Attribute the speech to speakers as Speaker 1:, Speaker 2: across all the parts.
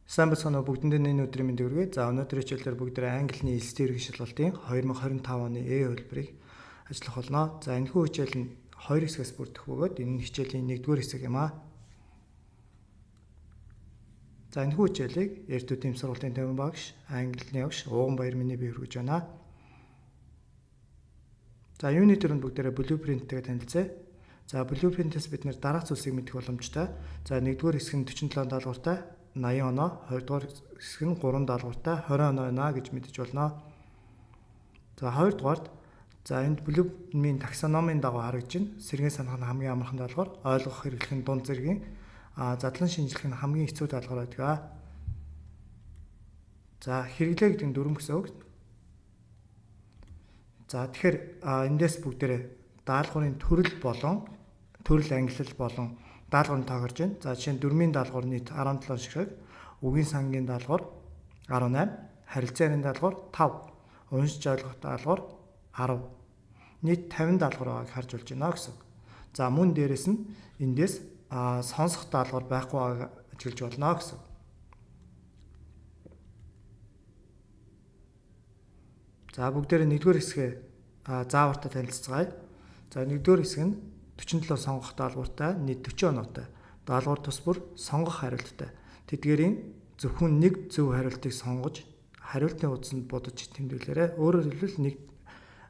Speaker 1: Сайн байцгаана уу, бүгдэндээ энэ өдрийн мэндийг хүргэе. За, өнөөдрийн хичээлээр бүгдээ английн элсэлтийн ерөнхий шалгалтын 2025 оны Э хувилбарыг ажиллах болно. За, энэхүү хичээл нь хоёр хэсгээс бүрдэх бөгөөд энэ нь хичээлийн 1-р хэсэг юм аа. За, энэхүү хичээлийг Эрдүү дэм сургуулийн төвийн багш, английн багш Ууган Баяр миний бие хүргэж байна. За, юуны түрүүнд бүгдээрээ blueprint-тэйгээ танилцъя. За, blueprint-ээс бид нэр дараах зүйлсийг мэдэх боломжтой. За, 1-р хэсэг нь 47 даалгавартай 80 оноо, 2-р хэсэг нь 3 даалгавартай 20 оноо байна гэж мэдэж болно. За, 2-дугаарт, за, энд Bloom-ийн таксономийн дагуу харагдаж байна. Сэргээн санах нь хамгийн амархан даалгавар, ойлгох хэрэглэх нь дунд зэргийн, задлан шинжлэх нь хамгийн хэцүү даалгавар байдаг. За, хэрэглээ гэдэг нь дөрвөн гэсэн үг. За, тэгэхээр эндээс бүгдээрээ даалгаврын төрөл болон төрөл ангилал болон даалгавар нь тохирж байна. За, жишээ нь дөрмийн даалгавар нийт 17 ширхэг, үгийн сангийн даалгавар 18, харилцааны даалгавар 5, уншиж ойлгох даалгавар 10. Нийт 50 даалгавар байгааг харж болж байна гэсэн. За, мөн дээрэс нь эндээс сонсох даалгавар байхгүй байгааг ажиглаж болно гэсэн. За, бүгдээрээ нэгдүгээр хэсгээ заавартай танилцгаая. За, нэгдүгээр хэсэг нь 47 сонгох даалгавартай, нийт 40 оноотой. Даалгавар тус бүр сонгох хариулттай. Тэдгээрийн зөвхөн нэг зөв хариултыг сонгож хариултын хуудсанд будаж тэмдэглээрэй. Өөрөөр хэлбэл, нэг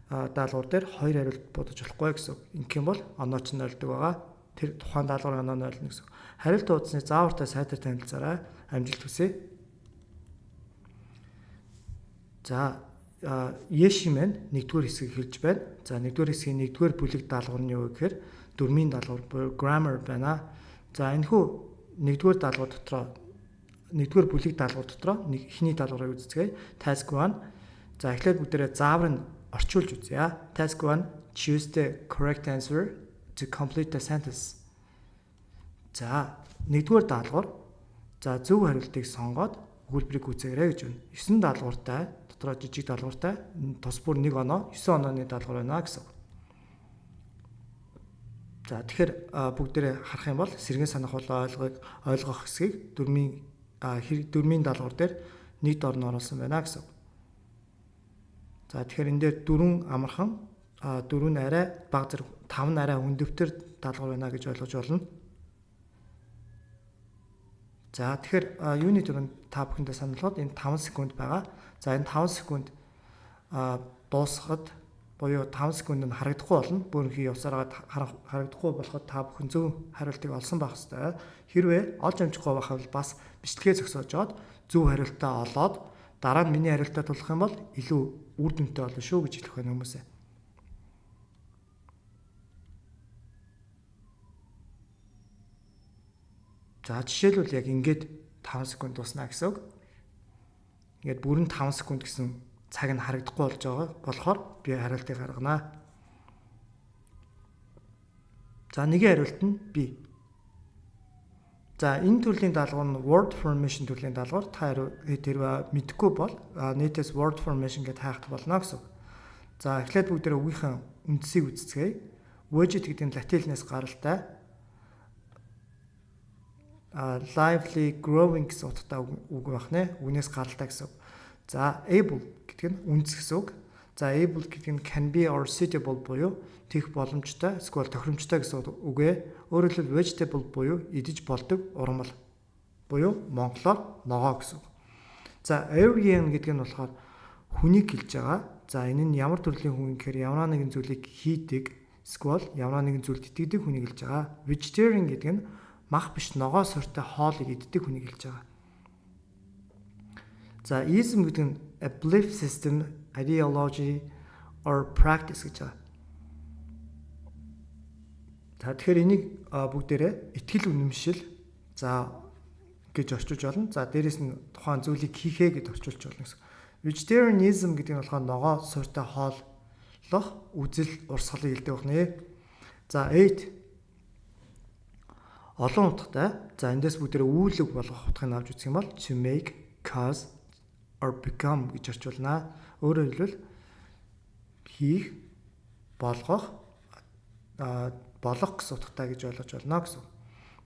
Speaker 1: даалгавар дээр хоёр хариулт будаж болохгүй гэсэн үг. Ингэх юм бол оноо ч нольдог байгаа. Тэр тухайн даалгаврын оноо нольно гэсэн үг. Хариултын хуудасны заавартай сайтар танилцаарай. Амжилт хүсье. За, Еши маань нэгдүгээр хэсгийг хэлж байна. За, нэгдүгээр хэсгийн нэгдүгээр бүлэг даалгавар нь юу гэхээр дүрмийн даалгавар буюу grammar байна. За, энэхүү нэгдүгээр даалгавар дотроо, нэгдүгээр бүлэг даалгавар дотроо нэг эхний даалгаврыг үзцгээе. Task 1. За, эхлээд бүгдээрээ заавар нь орчуулж үзье. Task 1: Choose the correct answer to complete the sentence. За, нэгдүгээр даалгавар. За, зөв хариултыг сонгоод өгүүлбэрийг гүйцээгээрэй гэж байна. 9 даалгавартай, дотроо жижиг даалгавартай, тус бүр 1 оноо, 9 онооны даалгавар байна гэсэн. За, тэгэхээр бүгдээрээ харах юм бол сэргээн санах болон ойлгох хэсгийг дөрмийн хэрэг дөрмийн даалгавар дээр нэг дор нь оруулсан байна гэсэн. За, тэгэхээр энэ дээр дөрвөн амархан, дөрөв нь арай бага зэрэг, тав нь арай хүндөвтөр даалгавар байна гэж ойлгож болно. За, тэгэхээр юуны түрүүнд та бүхэндээ санал болгоход энэ 5 секунд байгаа. За, энэ 5 секунд дуусахад буюу 5 секунд нь харагдахгүй болно. Бүрэнхий явсараа харагдахгүй болоход та бүхэн зөв хариултыг олсон байх ёстой. Хэрвээ олж амжихгүй байх бол бас бичлэгээ зогсоожоод зөв хариултаа олоод дараа нь миний хариултаа тулах юм бол илүү үр дүнтэй болно шүү гэж хэлэх байна хүмүүсээ. За, жишээлбэл, яг ингээд 5 секунд дуусна гэсэн үг. Ингээд бүрэн 5 секунд гэсэн цаг нь харагдахгүй болж байгаа болохоор би хариултыг гаргана. За, нэгэн хариулт нь B. За, энэ төрлийн даалгавар нь word formation төрлийн даалгавар. Та хэрвээ мэдэхгүй бол нийтээс word formation гэдээ хайхад болно гэсэн үг. За, эхлээд бүгдээ үгийнхээ үндсийг үзцгээе. Veget гэдэг нь латин хэлнээс гаралтай lively, growing гэсэн утгатай үг байх нэ. Үгнээс гаралтай гэсэн үг. За, able гэдэг нь үндэс гэсэн үг. За, able гэдэг нь can be or suitable буюу тех боломжтой, эсвэл тохиромжтой гэсэн үг ээ. Өөрөөр хэлбэл, vegetable буюу идэж болдог урмал буюу монголоор ногоо гэсэн үг. За, Aryan гэдэг нь болохоор хүнийг хэлж байгаа. За, энэ нь ямар төрлийн хүн гэхээр ямар нэгэн зүйлийг хийдэг, эсвэл ямар нэгэн зүйлд итгэдэг хүнийг хэлж байгаа. Vegetarian гэдэг нь мах биш ногоо суурьтай хоолыг иддэг хүнийг хэлж байгаа. За, ism гэдэг нь a belief system, ideology or practice гэж байгаа. За, тэгэхээр энийг бүгдээрээ итгэл үнэмшил, за, гэж орчуулж болно. За, дээрэс нь тухайн зүйлийг хийхээ гэдээ орчуулж болно гэсэн. Vegetarianism гэдэг нь болохоор ногоо суурьтай хооллох үзэл урсгалыг хэлдэг байна. За, 8 олон утгатай. За, эндээс бүгдээрээ үйл үг болгох утгыг авч үзэх юм бол to make, cause or become гэж орчуулнаа. Өөрөөр хэлбэл, хийх, болгох, болох гэсэн утгатай гэж ойлгож болно гэсэн.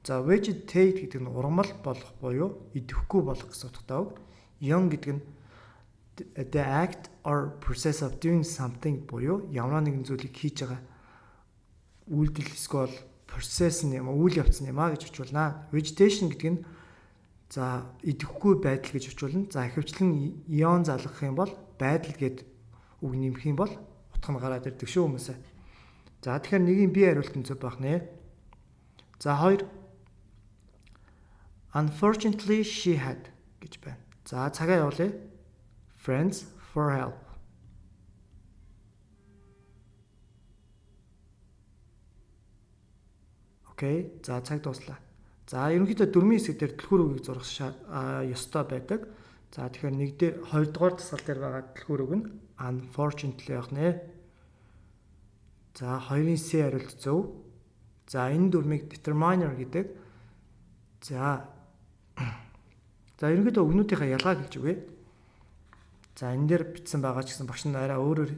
Speaker 1: За vegetate гэдэг нь ургамал болох буюу идэвхгүй болох гэсэн утгатай үг. Young гэдэг нь the act or process of doing something буюу ямар нэгэн зүйлийг хийж байгаа үйлдэл эсвэл процесс нь юм үйл явц нь юм а гэж орчуулна. Vegetation гэдэг нь за идэвхгүй байдал гэж орчуулна. За ихэвчлэн ион залгах юм бол байдал гэд үг нэмэх юм бол утга нь гараад ирдэг шүү хүмүүсээ. За тэгэхээр нэгийн би хариулт нь зөв байх нэ. За хоёр Unfortunately she had гэж байна. За цагаа явуулъя. Friends for help. Окей. За цаг дууслаа. За ерөнхийдөө дөрмийн хэсэг дээр түлхүүр үгийг зурах ёстой байдаг. За тэгэхээр нэг дээр хоёрдугаар дасгал дээр байгаа түлхүүр үг нь unfortunately байх нэ. За хоёрын C хариулт зөв. За энэ дүрмийг determiner гэдэг. За ерөнхийдөө үгнүүдийнхээ ялгааг хэлж өгье. За энэ дээр бичсэн байгаа ч гэсэн багш нь арай өөрөөр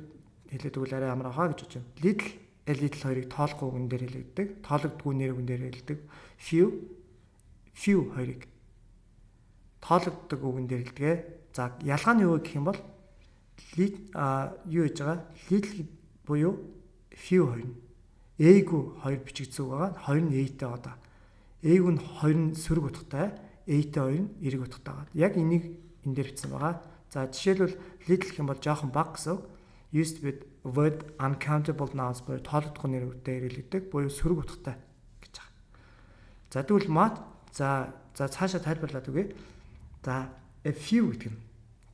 Speaker 1: хэлээд өгвөл арай амар ахаа гэж бодож байна. Little, a little хоёрыг тоолохгүй үгэн дээр хэлэгддэг. Тоологдгүй нэр үгэн дээр хэлдэг. Few, few хоёрыг тоологддог үгэн дээр хэлдэг. За ялгаа нь юу гэх юм бол юу гэж байгаа? Little буюу few хоёр нь A-гүй хоёр бичигдсэн үг байгаа. Хоёр нь A-тэй байгаа. A-г нь хоёр нь сөрөг утгатай, A-тэй хоёр нь эерэг утгатай байгаа. Яг энийг энэ дээр бичсэн байгаа. За жишээлбэл little гэх юм бол жоохон бага гэсэн үг. Used with word uncountable nouns буюу тоологдохгүй нэр үгтэй хэрэглэгддэг буюу сөрөг утгатай гэж байгаа. За тэгвэл much за цаашаа тайлбарлаад өгье. За a few гэдэг нь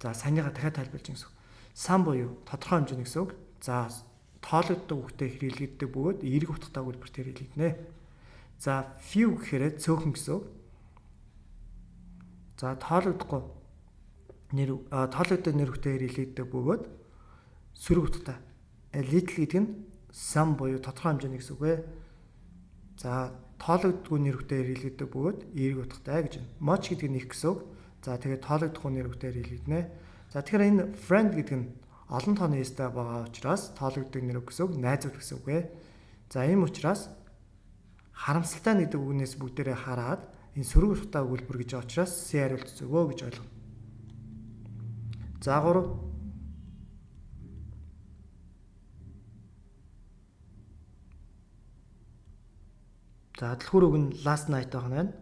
Speaker 1: за саяныгаа дахиад тайлбарлаж гэсэн үг. Some буюу тодорхой хэмжээний гэсэн үг. За тоологддог үгтэй хэрэглэгддэг бөгөөд эерэг утгатай өгүүлбэрт хэрэглэгдэнэ. За few гэхээр цөөхөн гэсэн үг. За тоологдохгүй нэр тоологддог нэр үгтэй хэрэглэгддэг бөгөөд сөрөг утгатай. Little гэдэг нь some буюу тодорхой хэмжээний гэсэн үг ээ. За тоологддгүй нэр үгтэй хэрэглэгддэг бөгөөд эерэг утгатай гэж байна. Much гэдэг нь их гэсэн үг. За тэгээд тоологдохгүй нэр үгтэй хэрэглэгдэнэ. За тэгэхээр энэ friend гэдэг нь олон тооны s-тэй байгаа учраас тоологддог нэр үг гэсэн үг, найзууд гэсэн үг ээ. За ийм учраас харамсалтай гэдэг үгнээс бүгдээрээ хараад энэ сөрөг утгатай өгүүлбэр гэж байгаа учраас C хариулт зөв гэж ойлгоно. За 3 За түлхүүр үг нь last night байх нь байна.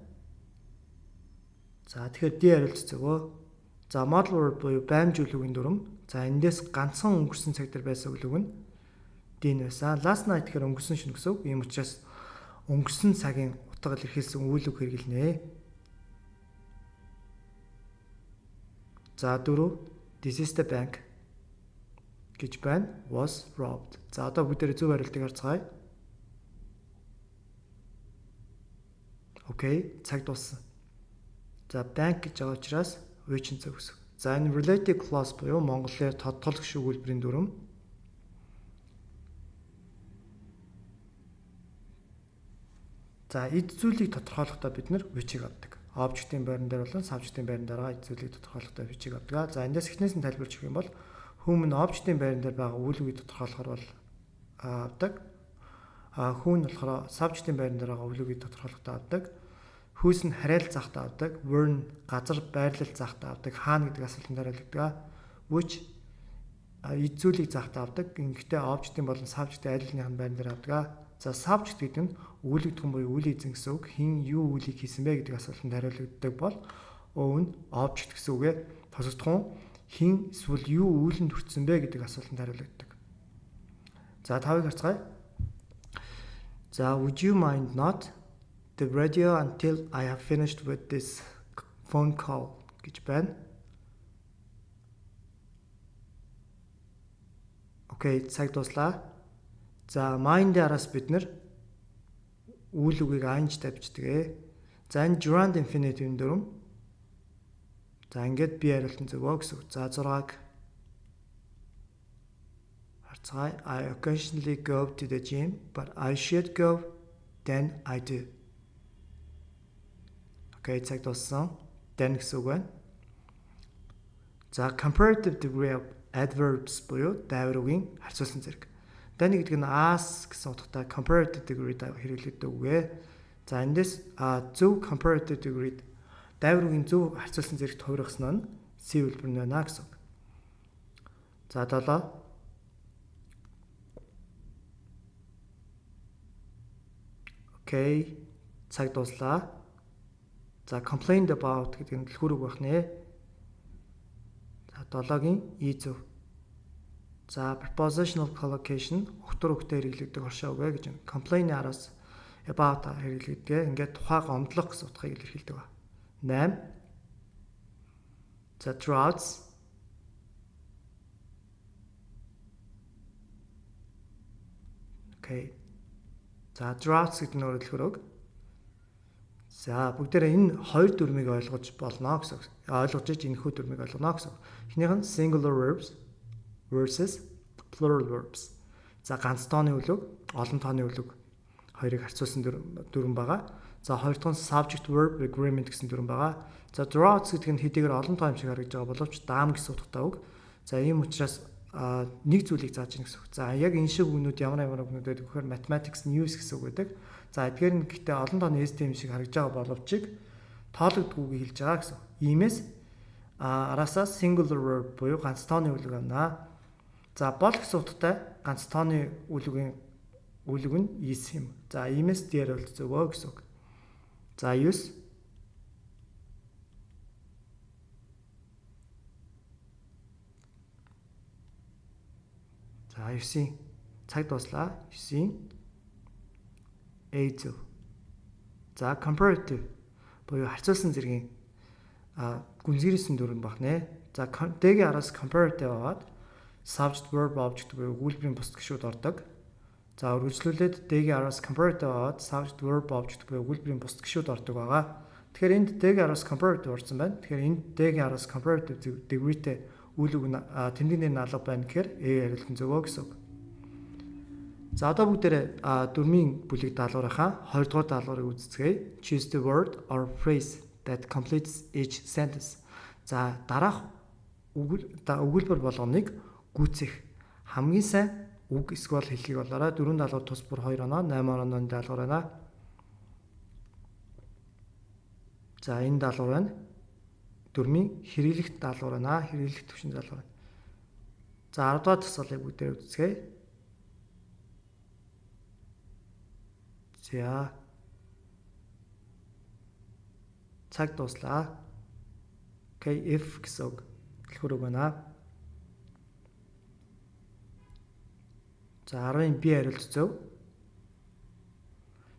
Speaker 1: За тэгэхээр D хариулт зөв. За modal verb буюу баймж үйл үгийн дүрэм. За эндээс ганцхан өнгөрсөн цаг дээр байсан үйл үг нь D нь байсан. Last night гэхээр өнгөрсөн шөнө гэсэн үг. Ийм учраас өнгөрсөн цагийн утга илэрхийлсэн үйл үг хэрэглэнэ. За 4 this is the bank гэж байна. Was robbed. За одоо бүгдээрээ зөв хариултыг харцгаая. Окей, цаг дууссан. За bank гэж байгаа учраас which нь зөв гэсэн. За энэ relative clause буюу монголоор тодтол гишүүн өгүүлбэрийн дүрэм. За эд зүйлийг тодорхойлохдоо бид нэр which-ийг авдаг. Object-ийн байран дээр болон subject-ийн байран дээр байгаа эд зүйлийг тодорхойлохдоо which-ийг авдаг. За эндээс эхнээс нь тайлбарч өгөх юм бол whom нь object-ийн байран дээр байгаа үйл үгийг тодорхойлохоор бол авдаг. Who нь болохоор subject-ийн байран дээр байгаа үйл үгийг тодорхойлохдоо авдаг. Whose нь хариалт заахтаа авдаг, where нь газар байрлал заахтаа авдаг, хаана гэдэг асуултанд хариулдаг. Which эд зүйлийг заахтаа авдаг. Ингэхдээ object-ийн болон subject-ийн аль алийнхын байран дээр авдаг. За subject гэдэг нь өгүүлэгдэхүүн буюу үйл эзэн гэсэн үг. Хэн юу үйлийг хийсэн бэ гэдэг асуултанд хариулагддаг бол O нь object гэсэн үгээ тусагдахуун хэн эсвэл юу үйлэнд хүртсэн бэ гэдэг асуултанд хариулагддаг. За 5-ыг харцгаая. За would you mind not the radio until I have finished with this phone call гэж байна. Окей, цаг дуслаа. За mind араас бид нэр үйл үгийг ing тавьчихдаг. За энэ gerund infinitive дүрэм. За ингээд би хариулт нь зөв гэсэн үг. За 6-аг харцгаая. I occasionally go to the gym, but I should go then I do. Окей, цаг дууссан. Then гэсэн үг байна. За comparative degree of adverbs буюу дайвар үгийн харьцуулсан зэрэг. Than гэдэг нь as гэсэн утгатай comparative degree хэрэглэгддэг үг ээ. За эндээс зөв comparative degree дайвар үгийн зөв харьцуулсан зэрэгт хувиргасан нь C хэлбэр нь байна гэсэн үг. За 7. Окей. Цаг дууслаа. За complained about гэдэг нь дэлгүүр үг байх нэ. За 7-гийн E зөв. За prepositional collocation өгтөр үгтэй хэрэглэгдэх оршоо үг гэж байна. Complain араас about хэрэглэгддэг. Ингээд тухай гомдлох гэсэн утгыг илэрхийлдэг ба. 8. За droughts. Окей. За droughts гэдэг нь өөрөлдөх үг. За бүгдээрээ энэ хоёр дүрмийг ойлгож болно гэсэн. Ойлгож иж энэхүү дүрмийг ойлгоно гэсэн. Эхнийх нь singular verbs versus plural verbs. За ганц тооны үйл үг, олон тооны үйл үг хоёрыг харьцуулсан дүрэм байгаа. За хоёр дахь нь subject verb agreement гэсэн дүрэм байгаа. За droughts гэдэг нь хэдийгээр олон тоо юм шиг харагдаж байгаа боловч даам гэсэн утгатай үг. За ийм учраас нэг зүйлийг зааж гин гэсэн үг. За яг энэ шиг үгнүүд ямар ямар үгнүүд байдаг вэхээр mathematics news гэсэн үг байдаг. За эдгээр нь гэхдээ олон тооны STM шиг харагдаж байгаа боловч тоологдгүйг хэлж байгаа гэсэн. Иймээс араасаа singular verb буюу ганц тооны үйл үг авнаа. За бол гэсэн утгатай ганц тооны үйл үгийн үйл үг нь is юм. За иймээс дээр бол зөвөө гэсэн үг. За 9. За 9-ийн цаг дууслаа. 9-ийн A зөв. За comparative буюу харьцуулсан зэргийн гүнзгийрсэн дүрэм баг нэ. За D-гийн араас comparative аваад subject verb object буюу өгүүлбэрийн бусад гишүүд ордог. За үргэлжлүүлээд D-гийн араас comparative аваад subject verb object буюу өгүүлбэрийн бусад гишүүд ордог байгаа. Тэгэхээр энд D-гийн араас comparative орсон байна. Тэгэхээр энд D-гийн араас comparative degree-тэй үйл үг тэмдэг нэр наалга байна гэхээр A хариулт нь зөвөө гэсэн үг. За одоо бүгдээрээ дөрмийн бүлэг даалгаврынхаа 2 дугаар даалгаврыг үздэцгээе. Choose the word or phrase that completes each sentence. За дараах өгүүлбэр болгоныг гүйцэх хамгийн сайн үг эсвэл хэллэг болоорой. Дөрвөн даалгавар тус бүр 2 оноо, 8 онооны даалгавар байна. За энэ даалгавар байна. Дөрмийн хэрэглэх даалгавар байна. Хэрэглэх төвшин даалгавар байна. За 10 дугаар тасгалыг бүгдээр үздэцгээе. За цаг дууслаа. Окей, if гэсэн үг дэлгүүр үг байна. За 10-ын B хариулт зөв.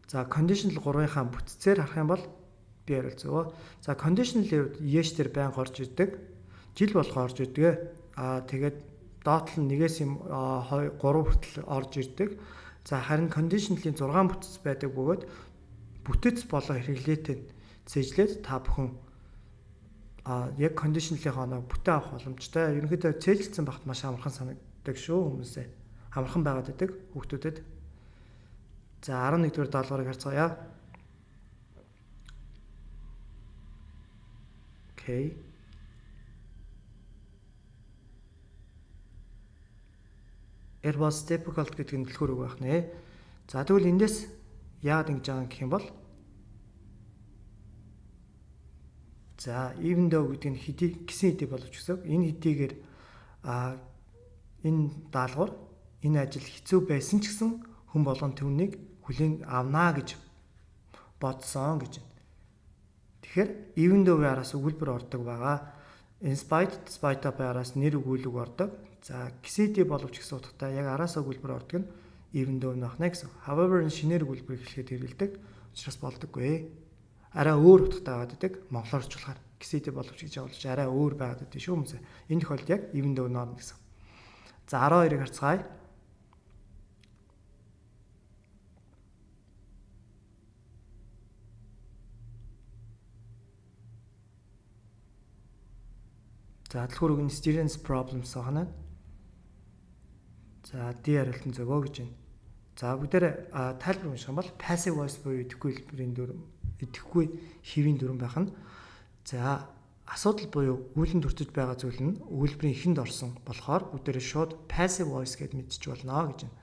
Speaker 1: За conditional 3-ынхаа бүтцээр харах юм бол B хариулт зөв. За conditional-ийн хувьд EH дээр байнга орж идэг. Жил болгоо орж идэг. Аа тэгээд доотлол нь 1-ээс 2 3 хүртэл орж ирдэг. За харин conditional-ийн 6 бүтэц байдаг бөгөөд бүтэц болон хэрэглээтэй цээжлээд та бүхэн яг conditional-ийн оноо бүтэн авах боломжтой. Ерөнхийдөө цээжилсэн багт маш амархан санагддаг шүү хүмүүсээ. Амархан байгаад байдаг хүүхдүүдэд. За 11 дугаар даалгаврыг харцгаая. Окей. It was difficult гэдэг нь дэлгүүр үг байх нэ. За тэгвэл эндээс яагаад ингэж байгаа гэх юм бол за even though гэдэг нь хэдий гэсэн хэдий боловч гэсэн. Энэ хэдийгээр энэ даалгавар энэ ажил хэцүү байсан ч гэсэн хүн болгон түүнийг хүлээн авнаа гэж бодсон гэж. Тэгэхээр even though-ийн араас өгүүлбэр ордог байгаа. In spite, despite of араас нэр өгүүлэг ордог. За гэсэн боловч гэсэн утгатай яг араас өгүүлбэр ордог нь even though нөх нэ гэсэн. However энэ шинээр өгүүлбэр эхлэхэд хэрэглэдэг. Учраас болдоггүй. Арай өөр утгатай байгаад байдаг. Монголоор орчуулахаар гэсэн боловч гэж явуулж арай өөр байгаад байдаг шүү хүмүүсээ. Энэ тохиолдолд яг even though норно гэсэн. За 12-ыг харцгаая. За түлхүүр үг нь students problems байна. За D хариулт нь зөвөө гэж байна. За бүгдээр тайлбар унших юм бол passive voice буюу идэвхгүй хэлбэрийн дүрэм, идэвхгүй хэвийн дүрэм байх нь. За асуудал буюу үүлэн төртөж байгаа зүйл нь өгүүлбэрийн эхэнд орсон болохоор бүгдээрээ шууд passive voice гэд мэдчих болно гэж байна.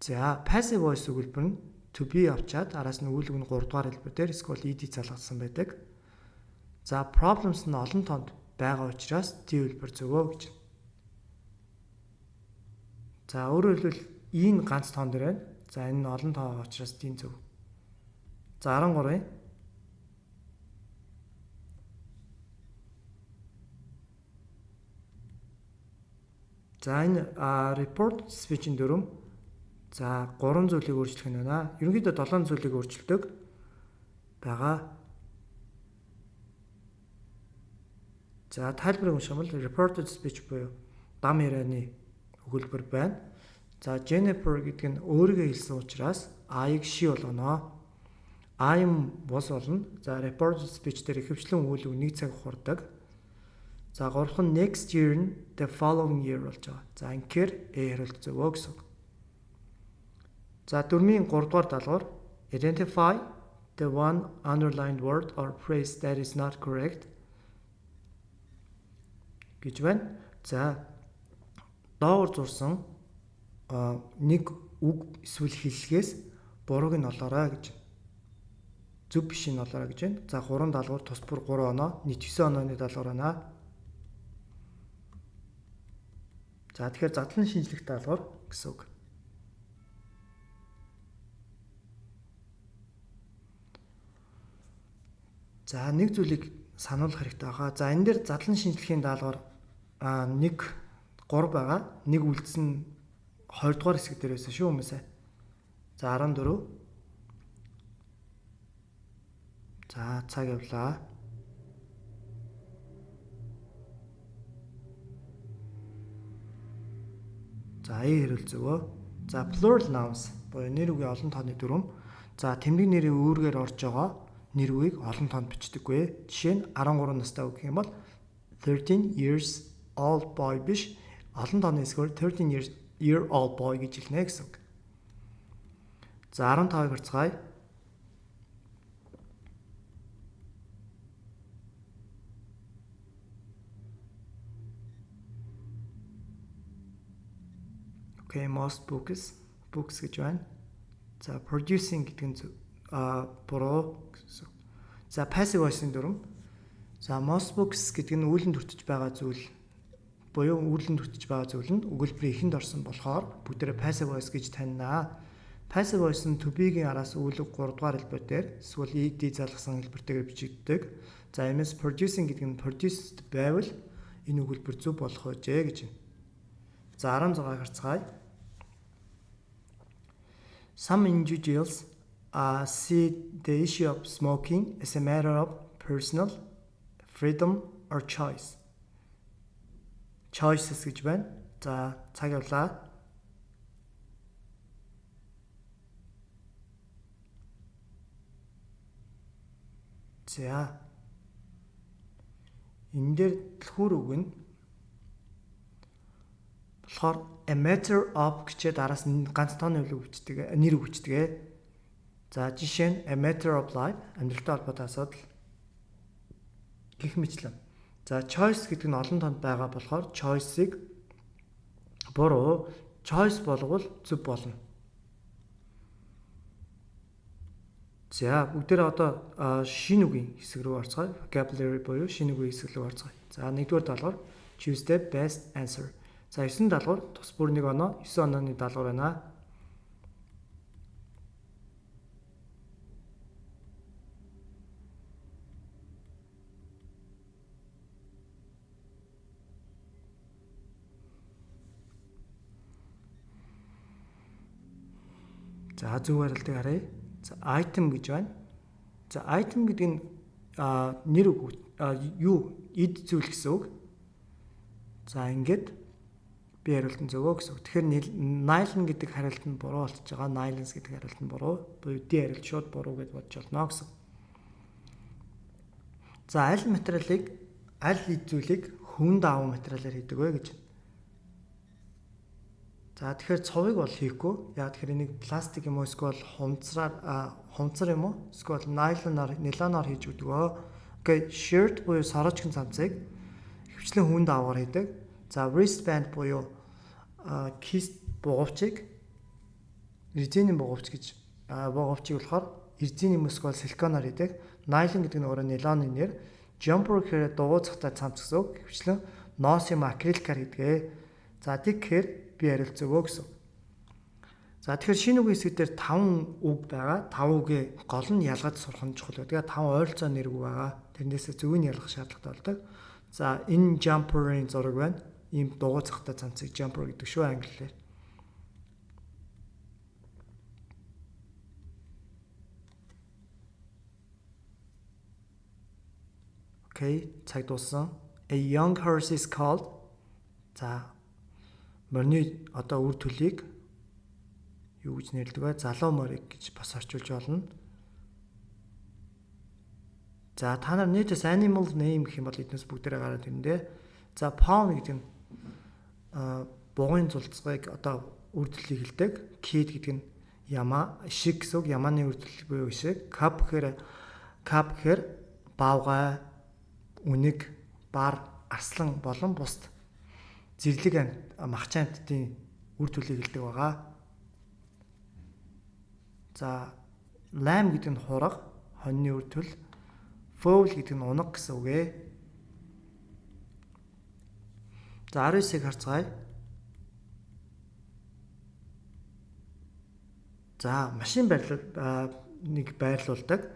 Speaker 1: За passive voice өгүүлбэр нь To be авчаад араас нь үйл үг нь 3 дугаар хэлбэр дээр эсвэл ed залгасан байдаг. За, problems нь олон тоонд байгаа учраас D хэлбэр зөвөө гэж. За, өөрөөр хэлбэл энэ ганц тоон дээр байна. За, энэ нь олон тоо байгаа учраас D зөв. За, 13-ын За, энэ report speech-ийн дүрэм, за, гурван зүйлийг өөрчлөх нь байна. Ерөнхийдөө 7 зүйлийг өөрчилдөг байгаа. За, тайлбарыг унших юм бол reported speech буюу дам ярианы өгүүлбэр байна. За, Jennifer гэдэг нь өөрийгөө хэлсэн учраас I-г she болгоно. I'm was болно. За, reported speech дээр ихэвчлэн үйл үг нэг цаг хурдаг. За, гурван next year нь the following year болж байгаа. За, ингэхээр A хариулт зөвөө гэсэн үг. За, дөрмийн 3 дугаар даалгавар, identify the one underlined word or phrase that is not correct гэж байна. За, доогуур зурсан нэг үг эсвэл хэллэгээс бурууг нь олоорой гэж. Зөв бишийг нь олоорой гэж байна. За, гурван даалгавар, тус бүр 3 оноо, нийт 9 онооны даалгавар байна. За, тэгэхээр задлан шинжлэх даалгавар гэсэн үг. За, нэг зүйлийг сануулах хэрэгтэй байгаа. За, энэ дээр задлан шинжлэхийн даалгавар 1 3 байгаа. Нэг үлдсэн 20 дугаар хэсэг дээр байсан шүү, хүмүүсээ. За, 14. За, цаг явлаа. За, A хэрүүл зөвөө. За, plural nouns буюу нэр үгийн олон тооны дүрэм. За, тэмдэг нэрийн үүргээр орж байгаа нэр үгийг олон тоонд бичдэггүй. Жишээ нь 13 настай гэх юм бол 13 years old boy биш, олон тооны эсгээр 13 year old boy гэж хэлнэ гэсэн үг. За, 15-ыг харцгаая. Okay, most books гэж байна. За, producing гэдэг нь буруу гэсэн. За, passive voice-ын дүрэм. За, most books гэдэг нь үүлэн дүртэж байгаа зүйл буюу үүлэн дүртэж байгаа зүйл нь өгүүлбэрийн эхэнд орсон болохоор бүгдээрээ passive voice гэж танина. Passive voice нь to be-гийн араас үйл үг 3 дугаар хэлбэр дээр эсвэл ed залгасан хэлбэртэйгээр бичигддэг. За, MS producing гэдэг нь produced байвал энэ өгүүлбэр зөв болох байжээ гэж байна. За, 16-ыг харцгаая. Some individuals see the issue of smoking as a matter of personal freedom or choice. Choices гэж байна. За, цаг явлаа. За. Энэ дээр түлхүүр үг нь болохоор a matter of гэчээд араас нь ганц тооны үйл үг бичдэг, нэр үг бичдэг. За, жишээ нь a matter of life, амьдралтай холбоотой асуудал гэх мэтлэн. За, choice гэдэг нь олон тоонд байгаа болохоор choice-ыг буруу, choice болгвол зөв болно. За, бүгдээрээ одоо шинэ үгийн хэсэг рүү орцгоё. Vocabulary буюу шинэ үгийн хэсэг рүү орцгоё. За, нэгдүгээр даалгавар, choose the best answer. За, 9 даалгавар, тус бүр нэг оноо, 9 онооны даалгавар байна. За, зөв хариултыг харъя. За, item гэж байна. За, item гэдэг нь нэр үг, юу, эд зүйл гэсэн үг. За, ингээд би хариулт нь зөвөө гэсэн үг. Тэгэхээр nylon гэдэг хариулт нь буруу болчихж байгаа. Nylons гэдэг хариулт нь буруу. Буюу D хариулт шууд буруу гэж бодож болно гэсэн. За, аль материалыг, аль эд зүйлийг хөвөн даавуу материалаар хийдэг вэ гэж. За, тэгэхээр цовыг бол хийхгүй. Яг тэгэхээр энийг пластик юм уу, эсвэл хумцраар, хумцар юм уу, эсвэл найлоноор, нилоноор хийж өгдөг. Okay, shirt буюу сорочкын цамцыг ихэвчлэн хөвөн даавуугаар хийдэг. За, wristband буюу кист бугуувчийг резинийн бугуувч гэж Бугуувчийг болохоор эрзийн мөсг бол силиконоор хийдэг. Nylon гэдэг нь өөрөө нейлоны нэр. Jumper гэхээр дугуй цахтай цамц гэсэн үг. Гэвчлэн ноос юм акриликаар хийдэг. За тэгэхээр би хариулт зөв гэсэн. За тэгэхээр шинэ үгийн хэсэг дээр 5 үг байгаа. 5 үгээ гол нь ялгаж сурах нь чухал байдаг. 5 ойролцоо нэр үг байгаа. Тэрнээсээ зөвийг нь ялгах шаардлагатай болдог. За энэ jumper-ын зураг байна. Ийм дугуй цахтай цамцыг jumper гэдэг шүү англиэр. Окей, цаг дууссан. A young horse is called. За морины одоо үр төлийг юу гэж нэрлэдэг вэ? Залуу морийг гэж бас орчуулж болно. За та нар нийтээс animal name гэх юм бол эднээс бүгдээрээ гараад ирнэ. За fawn гэдэг нь бугын зулцгыг одоо үр төлийг хэлдэг. Kid гэдэг нь ямаа, ишиг гэсэн үг, ямааны үр төлөв буюу ишиг. Cub гэхээр баавгай, үнэг, бар, арслан болон бусд зэрлэг амьт, махчин амьтдын үр төлийг хэлдэг байгаа. За lamb гэдэг нь хураг, хоньны үр төл, fowl гэдэг нь унаг гэсэн үг ээ. За 19-ыг харцгаая. За машин байрлал нэг байрлуулдаг.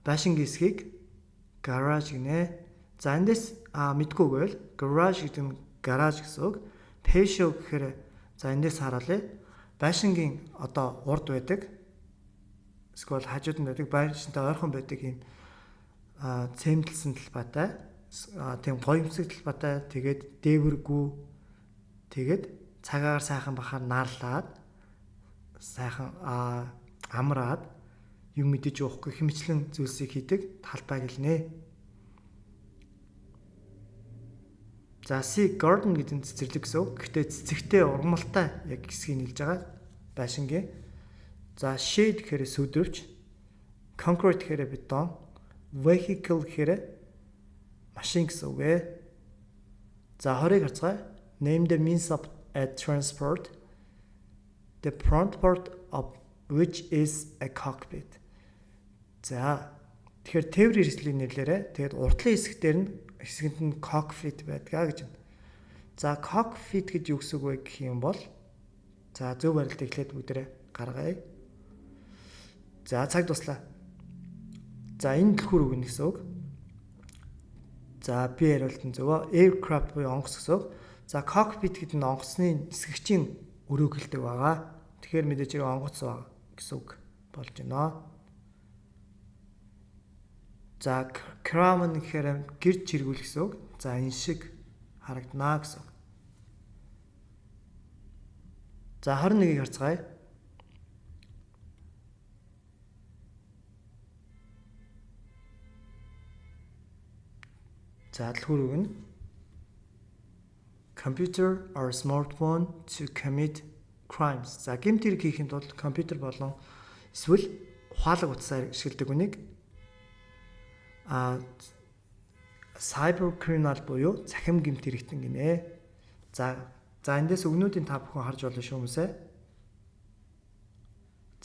Speaker 1: Байшингийн хэсгийг garage гинэ. За эндээс мэдгүй гэвэл garage гэдэг нь гараж гэсэн үг. Patio гэхээр за эндээс хараалаа. Байшингийн одоо урд байдаг. Эсвэл хажууд нь байдаг, байшинтай ойрхон байдаг юм цементэлсэн талбайтай, тийм гоёмсог талбайтай, тэгээд дээвэргүй, тэгээд цагаагаар сайхан бахаар наарлаад сайхан амраад юм мэдэж уухгүй хэмжлэн зүйлсийг хийдэг талбай гэлнэ. За C garden гэдэг нь цэцэрлэг гэсэн үг. Гэхдээ цэцэгтэй ургамалтай яг хэсгийг нийлж байгаа байшингийн. За shade гэхээр сүдвч, concrete гэхээр бетон, vehicle гэхээр машин гэсэн үг ээ. За 20-ыг харцгаая. Name the means of a transport, the front part of which is a cockpit. За тэгэхээр тээврийн хэрэгслийн нэрлээрээ тэгээд урдлын хэсэг дээр нь хэсгэнд нь cockpit байдгаа гэж байна. За cockpit гэж юу гэсэн үг вэ гэх юм бол за зөв барилтыг эхлээд бүгдээрээ гаргая. За цаг дуслаа. За энэ түлхүүр үг нь гэсэн үг. За би хариулт нь зөв. Aircraft буюу онгоц гэсэн үг. За cockpit гэдэг нь онгоцны нисгэгчийн өрөөг хэлдэг байгаа. Тэгэхээр мэдээж хэрэг онгоц байгаа гэсэн үг болж байна. За caravan гэхээр гэр чиргүүл гэсэн үг. За энэ шиг харагданаа гэсэн үг. За 21-ийг харцгаая. За түлхүүр үг нь computer or smartphone to commit crimes. За гэмт хэрэг хийхин тулд компьютер болон эсвэл ухаалаг утсаар ашигладаг үнийг cyber criminal буюу цахим гэмт хэрэгтэн гинэ. За эндээс өгнүүдийн та бүхэн харж болно шүү хүмүүсээ.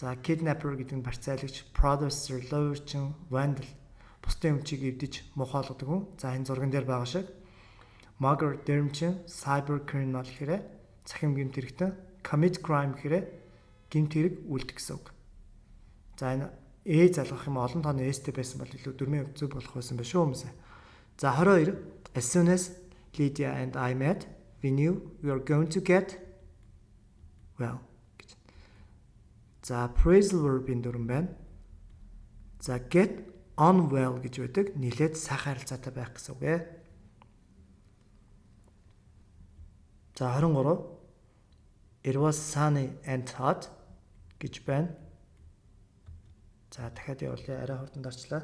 Speaker 1: За kidnapper гэдэг нь барьцаалагч, producer, луурчин, vandal бусдын өмчийг эвдэж муухай болгодог хүн. За энэ зурган дээр байгаа шиг mugger дэрэмчин, cyber criminal гэхээр цахим гэмт хэрэгтэн, commit crime гэхээр гэмт хэрэг үлдэх гэсэн үг. За энэ э залгах юм олон тооны S-тэй байсан бол илүү дөрмийн зөв болох байсан байх шүү хүмүүсээ. За 22 as soon as Lydia and I met, we knew we were going to get well гэж. За phrasal verb-ийн дүрэм байна. За get on well гэж байдаг. Нилээд сайхан харилцаатай байх гэсэн үг ээ. За 23 It was sunny and hot гэж байна. За дахиад явуулъя. Арай хурдан дарчлаа.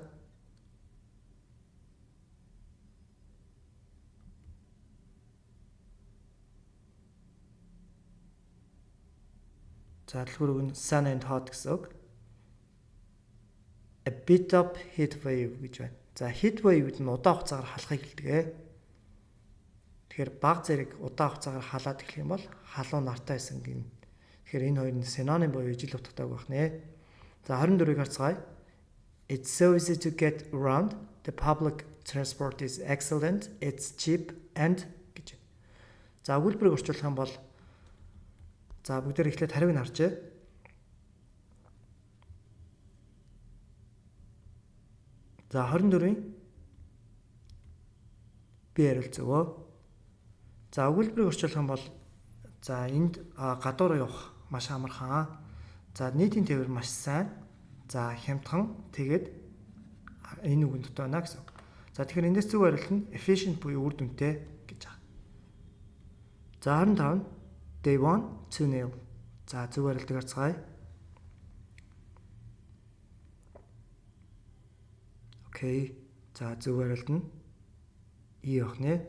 Speaker 1: За түлхүүр үг нь sunny and hot гэсэн үг. A bit of heat wave гэж байна. За heat wave гэдэг нь удаан хугацаагаар халахыг хэлдэг ээ. Тэгэхээр баг зэрэг удаан хугацаагаар халаад эхлэх юм бол халуун нартай байсан гин. Тэгэхээр энэ хоёр нь синоним буюу ижил утгатай байх нэ. За 24-ыг харцгаая. It's so easy to get around. The public transport is excellent. It's cheap and гэж. За өгүүлбэрийг орчуулах юм бол за бүгдээр эхлээд хариуг нь харжээ. За 24-ийн би хариулт зөвөө. За өгүүлбэрийг орчуулах юм бол за энд гадуур явах маш амархан. За нийтийн тээвэр маш сайн. За хямдхан тэгээд энэ үгэн дотоо байна гэсэн үг. За тэгэхээр эндээс зөв хариулт нь efficient буюу үр дүнтэй гэж байгаа. За 25 they won 2-0. За зөв хариултыг харцгаая. Окей. За зөв хариулт нь E байх нэ.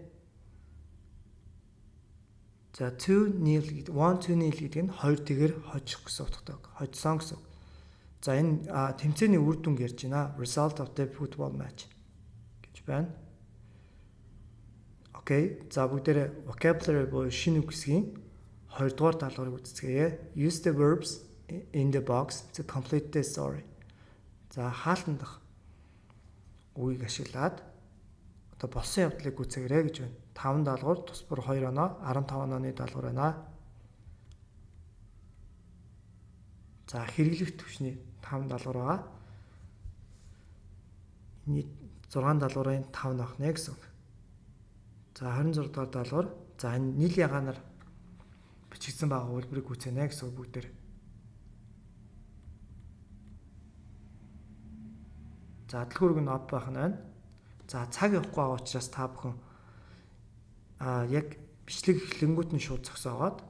Speaker 1: За 2-0 гэдэг 1-2-0 гэдэг нь 2 тэгээр хожих гэсэн утгатай. Хожсон гэсэн. За энэ тэмцээний үр дүнг ярьж байна. Result of the football match гэж байна. Окей. За бүгдээрээ vocabulary буюу шинэ үг хэсгийн 2 дугаар даалгаврыг үздэцгээе. Use the verbs in the box to complete the story. За хаалтан дах үгийг ашиглаад одоо болсон явдлыг гүйцээгээрэй гэж байна. 5 даалгавар, тус бүр 2 оноо, 15 онооны даалгавар байна. За хэрэглэх түвшний 5 даалгавар байгаа. Энэний 6 даалгаврын 5 нь авах нэ гэсэн үг. За 26 дугаар даалгавар. За энэ нийл ягаанаар бичигдсэн байгаа өгүүлбэрийг гүйцээнэ гэсэн үг бүгдээр. За төлхөрөг нь об байх нь байна. За цаг явахгүй байгаа учраас та бүхэн яг бичлэг эхлэнгүүт нь шууд зогсоогоод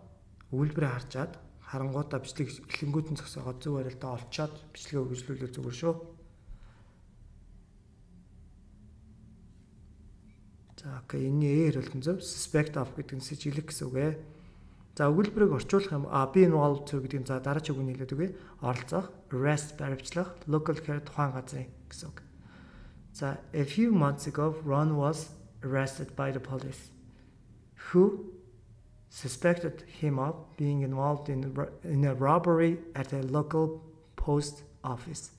Speaker 1: өгүүлбэрээ харчаад харангуутаа бичлэг эхлэнгүүт нь зогсоогоод зөв хариултаа олчоод бичлэгээ үргэлжлүүлвэл зүгээр шүү. За окей, энэний э хариулт нь зөв. Suspect of гэдэг нь сэжиглэх гэсэн үг ээ. За өгүүлбэрийг орчуулах юм be involved to гэдэг нь за дараач үг нь хэлээд өгье. Оролцох, arrest баривчлах, local гэхээр тухайн газрын гэсэн үг. За a few months ago Ron was arrested by the police who suspected him of being involved in a robbery at a local post office.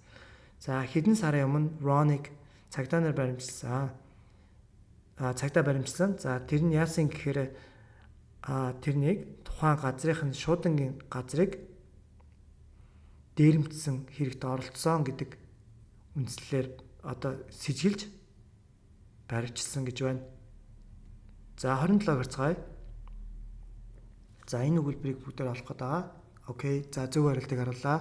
Speaker 1: За хэдэн сарын өмнө Роныг цагдаа нар баримталсан. Цагдаа баримталсан. За тэр нь яасан гэхээр тэрнийг тухайн газрынх нь шуудангийн газрыг дээрэмдсэн хэрэгт оролцсон гэдэг үндслээр одоо сэжиглэж баривчилсан гэж байна. За 27 гарцгаая. За энэ өгүүлбэрийг бүгдээр олох гээд байгаа. Окей. За зөв хариултыг харууллаа.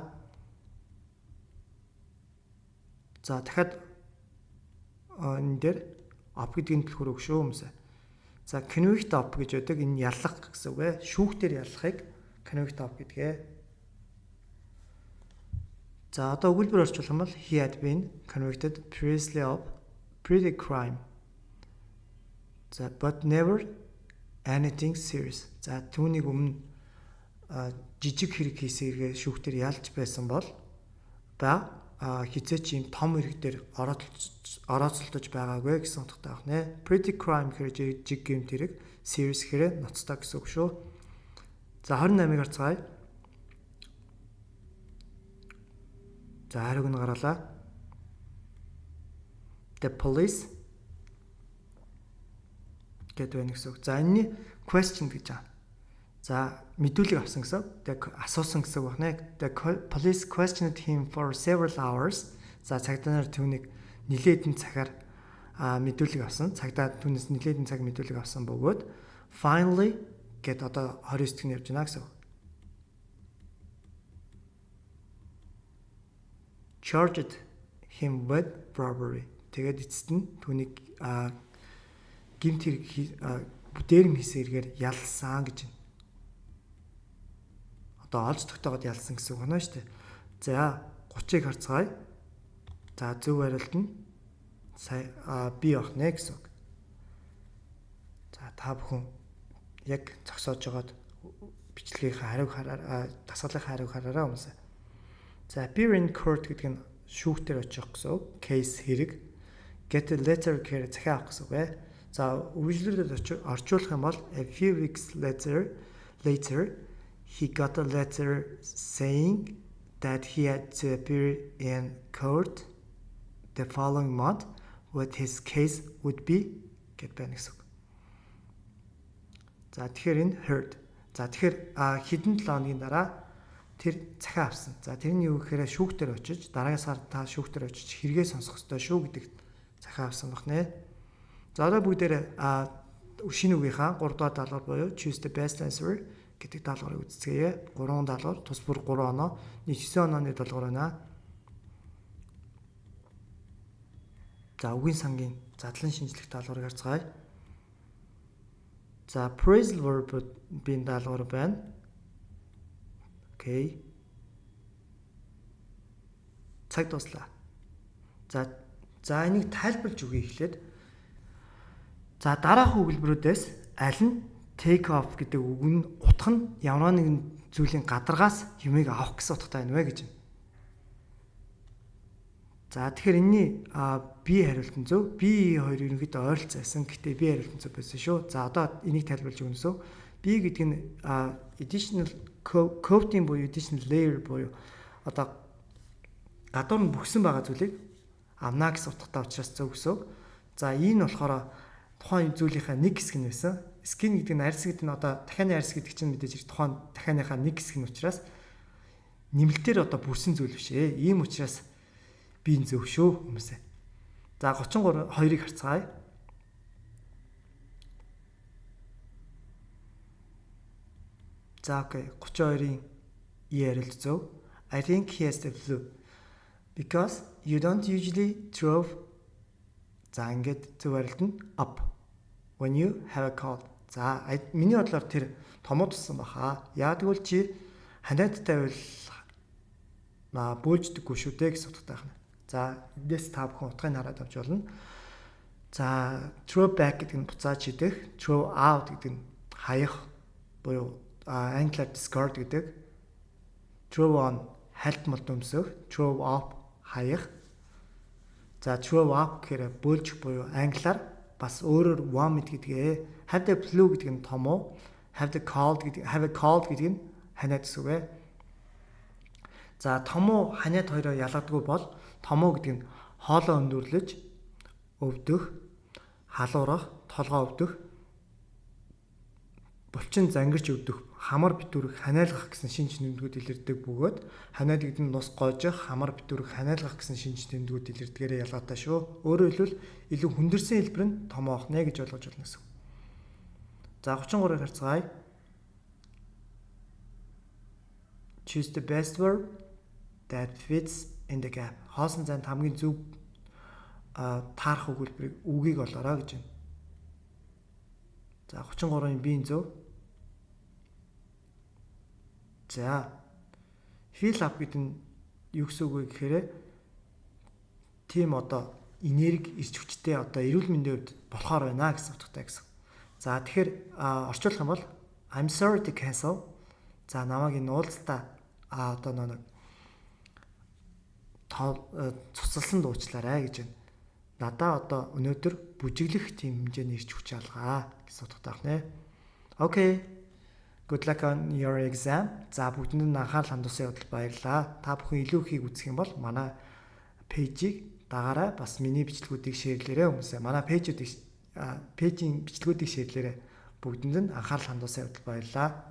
Speaker 1: За дахиад энэ дээр up гэдгийн төлхөр өг шүү хүмүүсээ. За convict of гэж байдаг. Энэ яллах гэсэн үг ээ. Шүүхтэр яллахыг convict of гэдгээ. За одоо өгүүлбэр орчуулах юм бол he had been convicted previously of petty crime. За but never anything serious. За түүнийг өмнө жижиг хэрэг хийсэн хэрэгээ шүүхтэр ялж байсан бол ба хизээч ийм том хэрэг дээр орооцолдож байгаагүй гэсэн утгатай байна. Petty crime гэхээр жижиг гэмт хэрэг, serious гэхээр ноцтой гэсэн үг шүү. За 28-ыг харцгаая. За хариуг нь гаргалаа. The police гэдэг байна гэсэн үг. За энэний question гэж байгаа. За мэдүүлэг авсан гэсэн. The асуусан гэсэн үг байна. The police questioned him for several hours. За цагдаа нар түүнийг нилээдэн цагаар мэдүүлэг авсан. Цагдаа түүнээс нилээдэн цаг мэдүүлэг авсан бөгөөд finally гэд одоо 29 дэх нь явж байна гэсэн үг. Charged him with robbery. Тэгээд эцэст нь түүнийг гэмт хэрэг дээрэм хийсэн хэрэгээр ялсан гэж байна. Одоо олж тогтоогод ялсан гэсэн үг байна шүү дээ. За 30-ыг харцгаая. За зөв хариулт нь сая би байх нэ гэсэн үг. За та бүхэн яг зогсоож байгаад бичлэгийнхээ хариуг хараараа, дасгалынхаа хариуг хараараа хүмүүсээ. За appear in court гэдэг нь шүүхтэр очих гэсэн үг. Case хэрэг. Get a letter гэхээр захиа авах гэсэн үг ээ. За үргэлжлүүлээд орчуулах юм бол a few weeks later he got a letter saying that he had to appear in court the following month, what his case would be гэд байна гэсэн үг. За, тэгэхээр энэ heard. За, тэгэхээр хэдэн 7 хоногийн дараа тэр захиа авсан. За, тэр нь юу гэхээр шүүхтэр очиж, дараагийн сар та шүүхтэр очиж хэрэгээ сонсох ёстой шүү гэдэг захиа авсан байх нэ. За, одоо бүгдээр шинэ үгийнхаа 3 дугаар даалгавар буюу choose the best answer гэдэг даалгаврыг үзцгээе. 3 даалгавар, тус бүр 3 оноо, нийт 9 онооны даалгавар байна. За, үгийн сангийн задлан шинжлэх даалгаврыг харцгаая. За, phrasal verb-ийн даалгавар байна. Okay. Цаг дуслаа. За, энийг тайлбарлаж өгье эхлээд. За, дараах өгүүлбэрүүдээс аль нь take off гэдэг үг нь утга нь ямар нэгэн зүйлийн гадаргаас юмыг авах гэсэн утгатай байна вэ гэж байна. За, тэгэхээр энэний B хариулт нь зөв. B хоёр ерөнхийдөө ойролцоо байсан. Гэхдээ B хариулт нь зөв байсан шүү. За, одоо энийг тайлбарлаж өгнө гэсэн. B гэдэг нь additional coating буюу additional layer буюу одоо гадуур нь бөхсөн байгаа зүйлийг авна гэсэн утгатай учраас зөв гэсэн үг. За, энэ болохоор тухайн зүйлийнхаа нэг хэсэг нь байсан. Skin гэдэг нь арьс гэдэг нь одоо дахианы арьс гэдэг чинь мэдээж хэрэг тухайн дахианыхаа нэг хэсэг нь учраас нэмэлтээр одоо бүрсэн зүйл биш ээ. Ийм учраас би энэ зөв шүү, хүмүүсээ. За, 33 2-ыг харцгаая. За, okay, 32-ын E хариулт зөв. I think he has the flu because you don't usually throw. За, ингээд зөв хариулт нь up when you have a cold. За, миний бодлоор тэр томууд туссан баха. Яг тэгвэл чи ханиадтай байвал бөөлждөггүй шүү дээ гэсэн утгатай байна. За, эндээс та бүхэн утгыг хараад авч болно. За, throw back гэдэг нь буцааж идэх, throw out гэдэг нь хаях буюу англиар discard гэдэг. Throw on хальт молд өмсөх, throw off хаях. За, throw up гэхээр бөөлжих буюу англиар бас өөрөөр vomit гэдгээ. Have the flu гэдэг нь томуу, have the cold гэдэг, have a cold гэдэг нь ханиад гэсэн үг ээ. За, томуу, ханиад хоёроо ялгадаггүй бол томуу гэдэг нь хоолоо өндөрлөж өвдөх, халуурах, толгоо өвдөх, булчин зангирч өвдөх, хамар битүүрэх, ханиалгах гэсэн шинж тэмдгүүд илэрдэг бөгөөд ханиад гэдэг нь нус гоожих, хамар битүүрэх, ханиалгах гэсэн шинж тэмдгүүд илэрдгээрээ ялгаатай шүү. Өөрөөр хэлбэл, илүү хүндэрсэн хэлбэр нь томоох нэ гэж ойлгож байна гэсэн. За, 33-ыг харцгаая. Choose the best verb that fits in the gap. Хоосон зайд хамгийн зөв таарах өгүүлбэрийг, үгийг олоорой гэж байна. За, 33-ын B зөв. За, fill up гэдэг нь юу гэсэн үг вэ гэхээр тийм одоо энерги, эрч хүчтэй, одоо эрүүл мэндийн хувьд болохоор байна гэсэн утгатай гэсэн. За, тэгэхээр орчуулах юм бол I'm sorry to cancel. За, намайг энэ уулзалтаа одоо нэг цуцалсан дуучлаарай гэж байна. Надаа одоо өнөөдөр бүжиглэх тийм хэмжээний эрч хүч алгаа гэсэн утгатай байна. Okay. Good luck on your exam. За, бүгдэнд нь анхаарал хандуулсан явдал баярлалаа. Та бүхэн илүү ихийг үзэх юм бол манай page ийг дагаарай. Бас миний бичлэгүүдийг share лээрэй, хүмүүсээ. Манай page үүдийг, page ийн бичлэгүүдийг share лээрэй. Бүгдэнд нь анхаарал хандуулсан явдал баярлалаа.